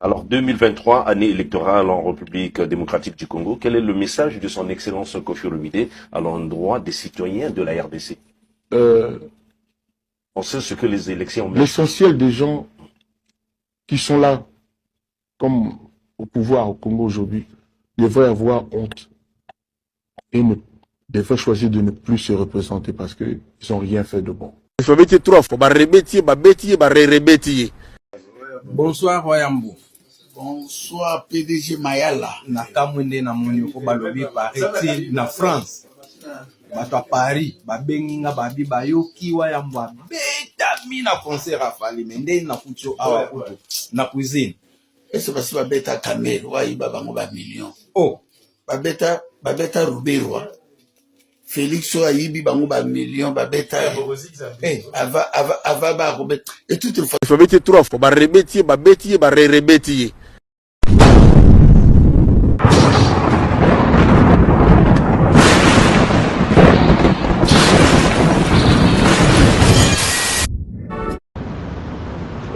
Alors 2023, année électorale en République démocratique du Congo, quel est le message de son Excellence Koffi Olomide à l'endroit des citoyens de la RDC? On sait ce que les élections... L'essentiel des gens qui sont là, comme au pouvoir au Congo aujourd'hui, devraient avoir honte et devraient choisir de ne plus se représenter parce qu'ils n'ont rien fait de bon. Babeti trois fois, barebeti ye, babeti ye, barerebeti ye. Bonsoir Wayambo. Bonsoir PDG Mayala. Na kamwe nde namoni oko balobi paraît-il na France. Bato ya Paris babengi nga babi bayoki Wayambo abetami na concert ya Fally mais nde nakuti yo awa kutu na cuisine. Ese basi babeta Kamere wayiba bango ba millions. Oh. Babeta babeta Ruberwa. Felix oyo ayibi bango ba millions babeta ye. Ava ava ava ba kobeta. Et toute fois Babeti trois fois, barebeti ye, babeti ye, barerebeti ye.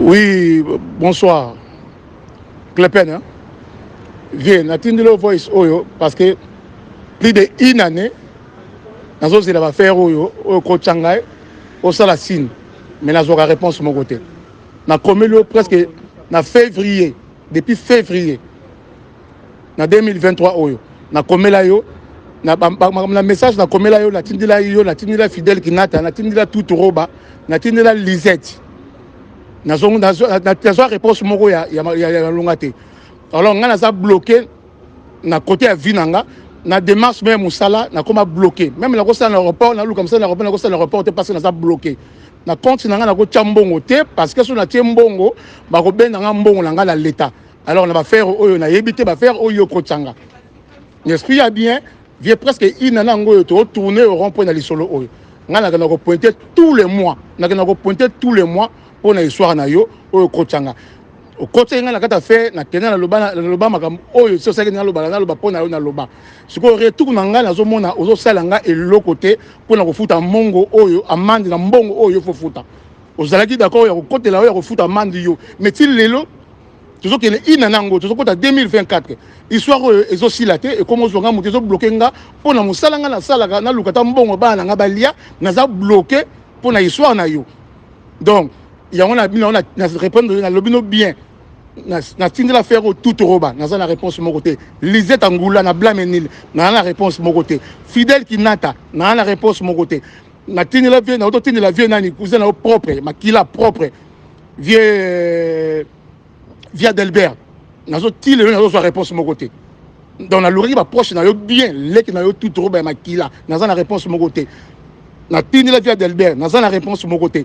Oui, bonsoir. Clepen, hein? Viens, natindeli yo voice oyo parce que plus de une année nazozela bafere oyo oyo okotya ngai osala signe mais nazwaka réponse moko te. Nakomeli yo presque na février, depuis février na 2023 oyo nakomela yo na, ba, ba, na message nakomela yo, natindela yo, natindela Fidèle Kinata, natindela Tutu Roba, natindela Lisette, nazwa réponse moko ya, ya, ya, ya malonga te. Alors ngai naza bloqué na côté ya vie na nga, na démarche meme mosala nakoma bloqué, meme nakosala na aéroport, naluka mosala na aéroport, nakosala na aéroport te parce que naza bloqué na compte na ngai, nakotya mbongo te parce que soki natie mbongo bakobenda nga mbongo na ngai na l'État. Alors na bafere oyo nayebi te, bafere oyo okotyanga esprit ya bien vie presque une année yango oyo totourne au rond point na lisolo oyo. Ngai nakenda kopointe tous les mois, nakenda kopointe tous les mois mpo na histoire na yo oyo okotyanga, okotyaki ngai na kati affaire. Nakenda naloba makambo oyo si osalaki, naloba naloba mpo na yo, naloba. Sikoyo retour na ngai nazomona ozosala ngai eloko te mpo na kofuta mbongo oyo, amande na mbongo oyo fofuta. Ozalaki d'accord ya kokotela oyo ya kofuta amande yo, mais ti lelo tozokende ina nango, tozokota 2024, histoire oyo ezosila te. Ekoma ozwa nga moto ezobloke nga mpo na mosala nga nasalaka, naluka ata mbongo bana na nga balia, naza bloke mpo na histoire na yo. Donc yango na bino na répondre, nalobi no bien, natindela faire oyo tout roba, naza na réponse moko te. Lisette Angula na blâme nil, naza na réponse moko te. Fidèle Kinata, naza na réponse moko te. Natindela vie, naototindela vie nani, cousin na yo propre, makila propre, vie via Delbert, nazotila yo, nazozwa réponse moko te. Donc nalukaki baproche na yo bien, leki na yo tout roba ya makila, naza na réponse moko te. Natindela via Delbert, naza na réponse moko te.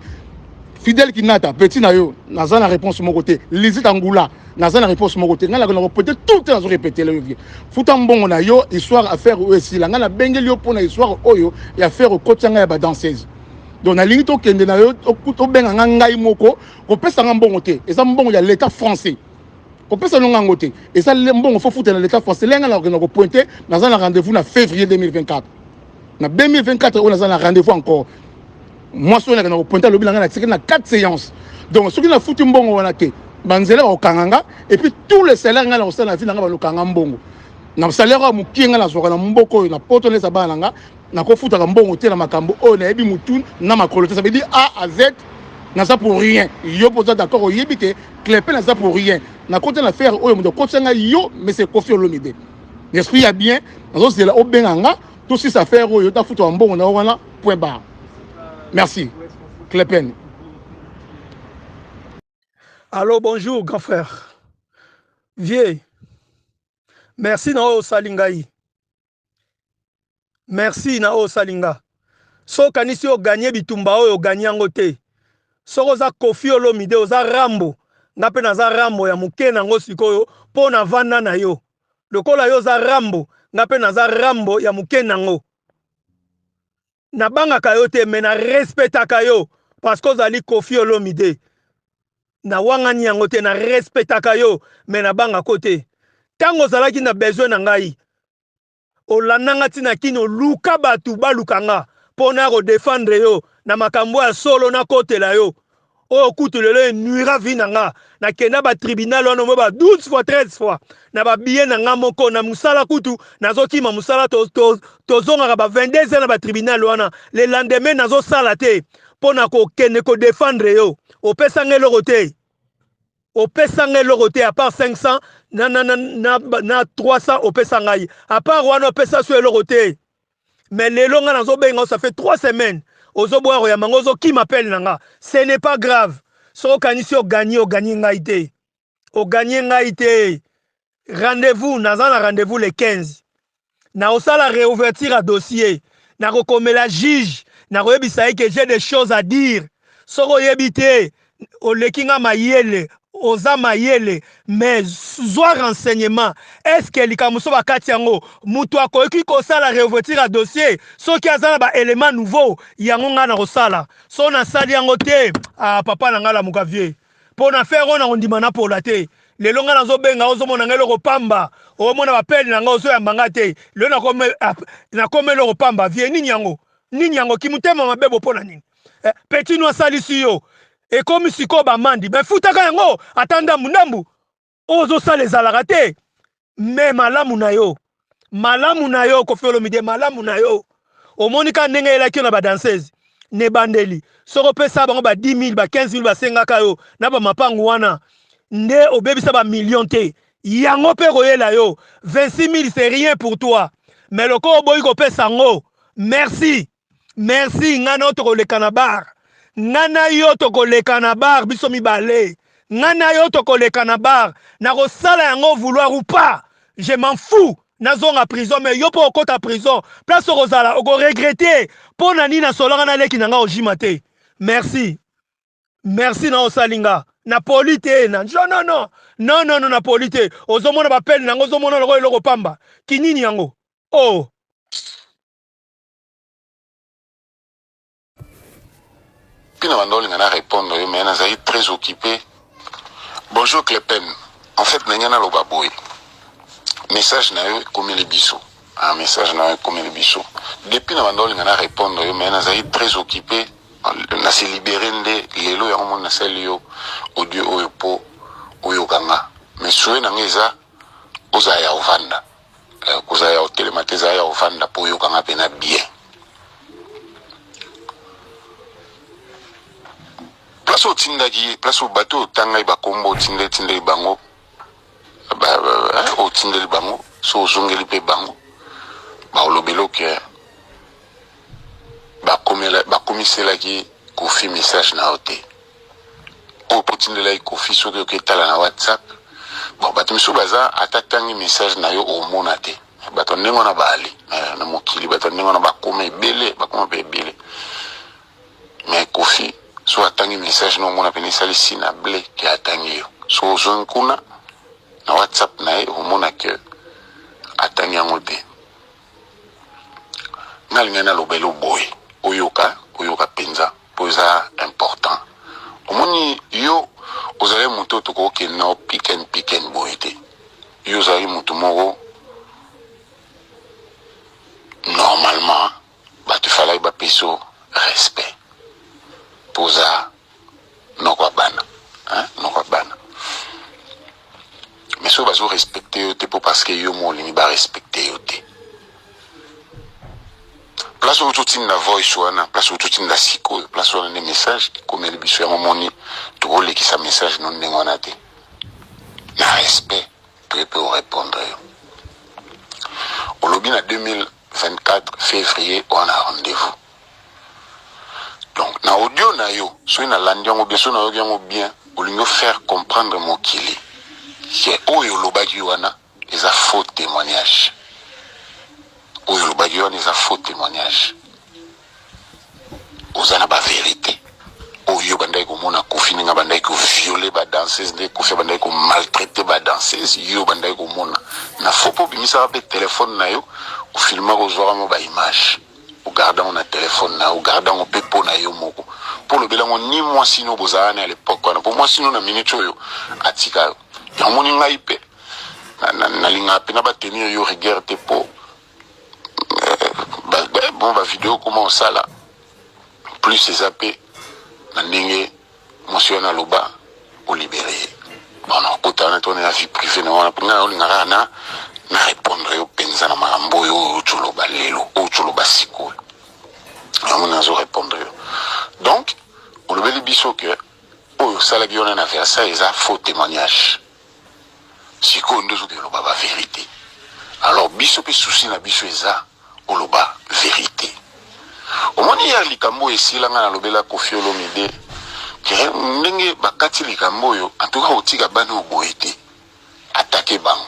Fidèle Kinata, petit na yo, naza na réponse moko te. Lisette Angula, naza na réponse moko te. Ngai nakona kopote tout te, nazo répéter yo vie, futa mbongo na yo, histoire affaire oyo esila. Ngai nabengeli yo mpo na histoire oyo ya affaire okotia ngai ya badanseuse. Donc nalingi tokende na yo, tobenga nga ngai moko, kopesa nga mbongo te, eza mbongo ya l'état français, kopesa nonga yango te, eza mbongo fo futa na l'état français. Lenga nakokenda kopointe, naza na rendez-vous na février 2024, na 2024 oyo naza na rendez-vous encore. Mwasi oyo nakenda kopointe alobi na ngai natikali na 4 séances. Donc soki nafuti mbongo wana te, banzela bakokanga nga, et puis tous les salaires ngai nakosala na vie na ngai balokanga mbongo na salaire oyo mokie ngai nazwaka na mboka oyo na poto neza bana na nga, nakofutaka mbongo te na makambo oyo nayebi mutu na makolo te. Ça veut dire A à Z naza pour rien. Yo mpo oza d'accord, oyebi te Clepin naza pour rien, nakota na affaire oyo moto akotisa ngai yo, mais c'est Koffi Olomide. L'esprit ya bien, nazozela obenga nga tosisa affaire oyo, tafutaka mbongo na yo wana, point barre. Merci Clepin. Allô, bonjour grand frère. Vieux, merci na oyo osali ngai. Merci na oyo osali nga. Soki okanisi oganye bitumba oyo, oganye yango te. Soki oza Koffi Olomide, oza Rambo, nga mpe naza Rambo ya moke nango sikoyo mpo navanda na yo. Lokola yo oza Rambo, nga mpe naza Rambo ya moke nango. Nabangaka yo te mais na respectaka yo parce que ozali Koffi Olomide. Nawangani yango te, na respectaka yo mais nabangako te. Ntango ozalaki na besoin na ngai, olanda nga ti na Kin, oluka bato baluka nga mpo na kodefendre yo na makambo ya solo, nakotela yo. Oyo kutu lelo enuira vie na nga. Nakenda ba tribunal wana omoi ba 12 fois 13 fois na ba billet na nga moko na musala kutu nazokima musala tozongaka to, to ba 22 heures na ba tribunal wana le lendemain nazosala te mpo na kokende ko defendre yo. Opesa nga eloko te. Opesa nga eloko te à part 500 na, na, na, na, na 300 opesa ngai. À part wana opesa so eloko te. Mais lelo nga nazo benga ça fait 3 semaines ozo boya koyamba nga ozo kima appel na nga. Ce n'est pas grave. Soki okanisi o gagner o gagner ngai te. O gagner ngai te. Rendez-vous naza na rendez-vous le 15. Na osala réouverture ya dossier. Nakokomela juge, nakoyebisa ye que j'ai des choses à dire. Soki oyebi te, oleki nga mayele, oza mayele mais zwa renseignement. Est ce que likambo so bakati yango mutu akoki kosala réouverture ya dossier soki aza na ba éléments nouveau? Yango nga nakosala. So nasali yango te, ah papa na nga lamuka vieux. Mpo na faire oyo nakondima napola te. Lelo nga nazobenga ozomona nga eloko pamba, omona bapele na nga ozoyamba nga te. Lelo nakoma eloko pamba vie. Nini yango? Nini yango? Kimutema mabe bo mpo na nini? Eh, petit no asalisi yo ekomi sikoyo bamandi me futaka yango ata ndambu ndambu oyo ozosala ezalaka te. Me malamu na yo, malamu na yo Koffi Olomide, malamu na yo. Omoni kaka ndenge eyelaki yo na badanseuse na ebandeli, soki opesa bango ba 10 000 ba 15 000 basengaka yo na bamapangu wana nde obebisa ba million te. Yango mpe koyela yo 26 000 c'est rien pour toi, mais lokola oboyi kopesa yango, merci merci. Ngai na yo tokoleka na bar, ngai na yo tokoleka na bar, biso mibale, ngai na yo tokoleka na bar. Nakosala yango vouloir ou pas, je m'en fous. Nazonga prison mais yo mpo okota prison, place okozala okoregrete mpo na nini nasolaka na leki na ngai ojima te. Merci merci na osali nga na poli te na non non non non non non na poli te. Ozomona bapele nango, ozomona lokola eloko pamba kinini yango oh. Puis na banda olinga na répondre yo mais nazali très occupé. Bonjour Clepen. En fait ndenge naloba boye. Message na yo ekomeli biso. Ah, message na yo ekomeli biso. Depuis na banda olinga na répondre yo mais nazali très occupé. Na se libérer nde lelo yango moni nasali yo audio oyo po oyoka nga. Mais souhait na nga eza ozala ya ovanda. Eh, kozala ya kotelema te, ezala ya kovanda mpo oyoka nga mpena bien. Place otindaki ye, place oyo bato oyo otangaki bakombo otindeli tindeli bango, eh, otindeli bango, so ozongeli mpe bango bakolobela oke bakomiselaki Koffi message na yo te oyo mpo otindelaki Koffi. Soki oketala na WhatsApp, bon, bato misusu baza ata tangi message na yo omona te. Bato ndenge wana baali na mokili, bato ndenge wana bakoma ebele, bakoma mpe ebele. Mais Koffi so atangi message na omona pene esali sina ble ke atangi yo. So ozongi kuna na WhatsApp na ye omona ke atangi yango te. Nga alingai naloba elo boye, oyoka, oyoka mpenza mpo eza important. Omoni yo ozali moto oyo tokokende na piken piken boye te. Yo ozali moto moko normalement bato efalaki bapesa yo respect mpo oza noko ya bana, hein? Noko ya bana. Mais soki bazo respecte yo te mpo parce que yo mo olingi ba respecte yo te. Place oyo totinda voice wana, place oyo totinda sikoyo, place wana nde message ekomeli biso. Yango moni tokolekisa message no ndenge wana te. Na respect toye mpe orépondre yo. Olobi na 2024 février wana rendez-vous. Donc na audio na yo, soki nalandi yango bien, soki nayoki yango bien, olingi faire comprendre mokili ke oyo olobaki wana eza faux témoignage. Oyo olobaki wana eza faux témoignage. Oza na ba vérité oyo bandaki komona Koffi ndenge abandaki koviole ba danseuse, nde Koffi abandaki komaltraite ba danseuse, yo bandaki komona na faux mpo obimisaka mpe telefone na yo ofilmaka, ozwaka mo ba image, ogarde yango na telefone na yo, ogarde yango mpe mpo na yo moko, mpo olobela yango ni mwasi no bozala na l'époque wana, mpo mwasi no na minute oyo atika yo. Yango moni ngai mpe nalingaka mpe na batenir yo rigueur te mpo bon bavideo koma osala plus eza mpe na ndenge. Mwasi wana aloba olibere ye. Bon, nakota wana to na vie privée na wana mpo ngai olinga kaka na na répondre yo mpenza na makambo oyo oyo oloba lelo, oyo oloba sikoyo. Yango nazo répondre yo. Donc, olobeli biso que oyo osalaki wana na Versailles eza faux témoignage. Sikoyo nde ozoki oloba ba verite. Alors biso mpe souci na biso eza oloba verite. Omoni hier likambo oyo esila nga nalobela Koffi Olomide ke ndenge bakati likambo oyo en tout cas otika bana oyo boye te. Attaquer bango.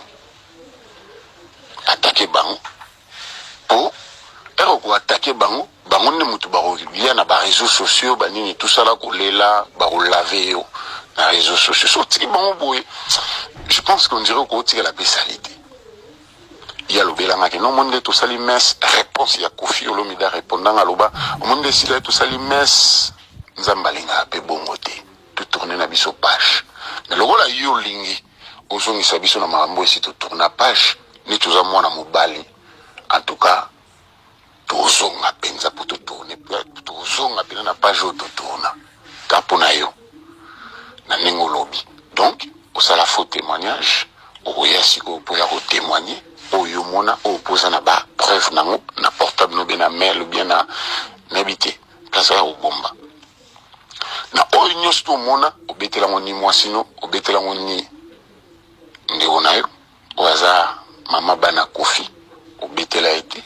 Attaquer bango. Po ere oko attaquer bango, bango nde mutu bakolia na ba réseaux sociaux ba nini tout ça la kolela, bako laver yo na réseaux sociaux. So otiki bango boye, je pense qu'on dirait okotikala pe salite. Ye alobelanga ke non, omoni nde tosali messe, réponse ya Koffi Olomide arépondanga aloba, omoni nde esila ye tosali messe, Nzambe alingaka pe bongo te, to tourner na biso page. Mais lokola yo olingi ozongisa biso na makambo esi to tourna page, neti oza mwana mobali, en tout cas tozonga penza po to tourner, tozonga penza na page oyo to tourna ka pona yo na ndenge olobi. Donc osala faux témoignage, okoya sikoyo po ya ko témoigner oyo omona, oyo po oza na ba preuve nango na portable no bien na mail bien na nayebi te place ya kobomba na oyo nyonso to omona, obetela ngo ni mwasi no, obetela ngo ni ndeko na yo oyo aza mama bana Koffi, obetela ye te,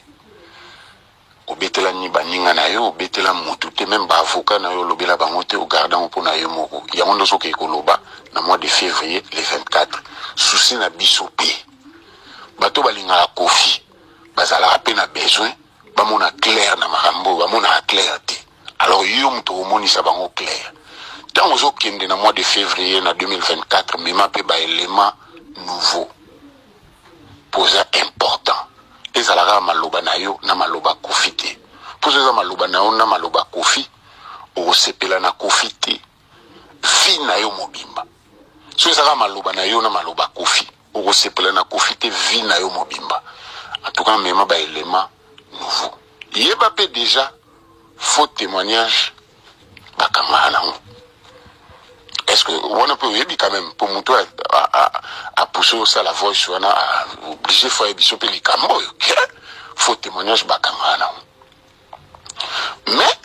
obetela ni baninga na yo, obetela mutu te, meme ba avocat na yo olobela bango te, ogarde yango mpona yo moko. Yango nde ozokende koloba na mois de février le 24. Souci na biso mpe bato balingaka Koffi bazalaka mpe na besoin bamona clair na makambo oyo, bamonaka clair te. Alors yo moto okomonisa bango clair ntango ozokende na mois de février na 2024, mema mpe ba élément nouveau mpo eza important. Ezala kaka maloba na yo na maloba Koffi te, mpo eza maloba na yo na maloba Koffi, okosepela na Koffi te vie na yo mobimba. So eza kaka maloba na yo na maloba Koffi, okosepela na Koffi te vie na yo mobimba. En tout cas mema ba élément nouveau. Yeba mpe déjà faux témoignage bakangaka nango. Est-ce que wana mpe oyebi quand même mpo moto apousse osala voice wana obligé fo ayebi so mpe likambo oyo ke faux témoignage bakangaka nango. Mais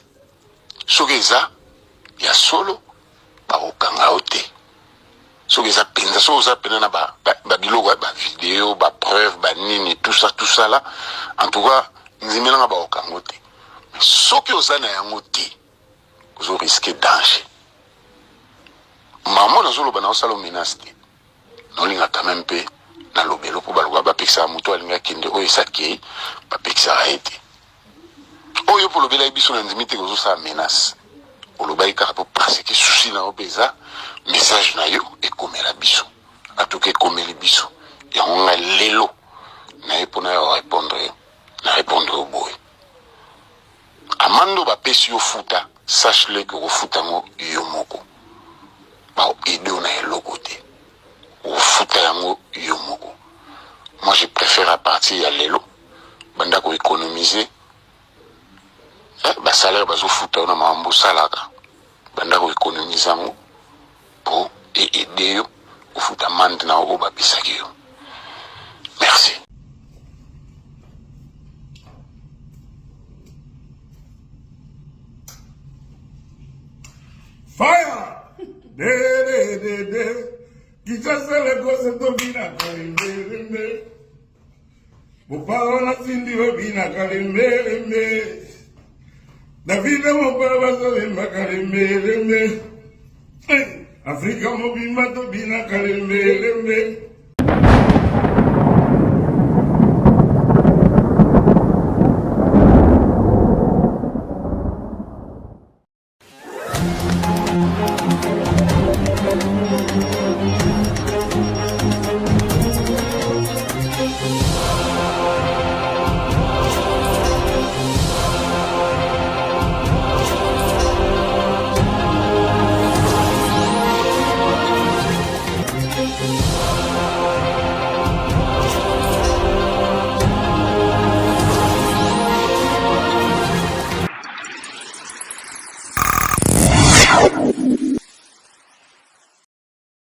soki eza ya solo bakokanga yo te. Soki eza penza, soki oza penza na ba, ba, ba biloko ya ba video, ba preuve, ba nini, tout ça, tout ça là, en tout cas ndimelanga bakokanga yo te. Mais soki oza na yango te, ozo risquer danger. Maman nazoloba na osala menace te. Naolinga quand même pe na lobelo po baloba bapekisaka moto alingi akende oyo esakei bapekisaka ye te. Oyo po lobelaki biso na ndimi te kozosala menace. Olobaki kaka po parce que souci na yo mpe eza message na yo ekomela biso. En tout cas ekomeli biso. Yango ngai lelo na ye mpona yo répondre yo. Na répondre yo boye. Amando bapesi yo futa, sache-le que okofuta yango yo moko. Ba aider yo na eloko te. Okofuta yango yo moko. Moi je préfère à partir ya lelo banda ko économiser eh, ba salaire bazofuta yo na makambo osalaka, banda ko économiser yango po e aider yo ofuta amende na oyo bapesaki yo. Merci. Fire! De, de, de, de. Kinshasa Lagos tobinaka lembe. Mopao na Cindy babinaka lembe lembe. David mopao bazolembaka lembe lembe. Hey, Afrika mobimba tobinaka lembe lembe.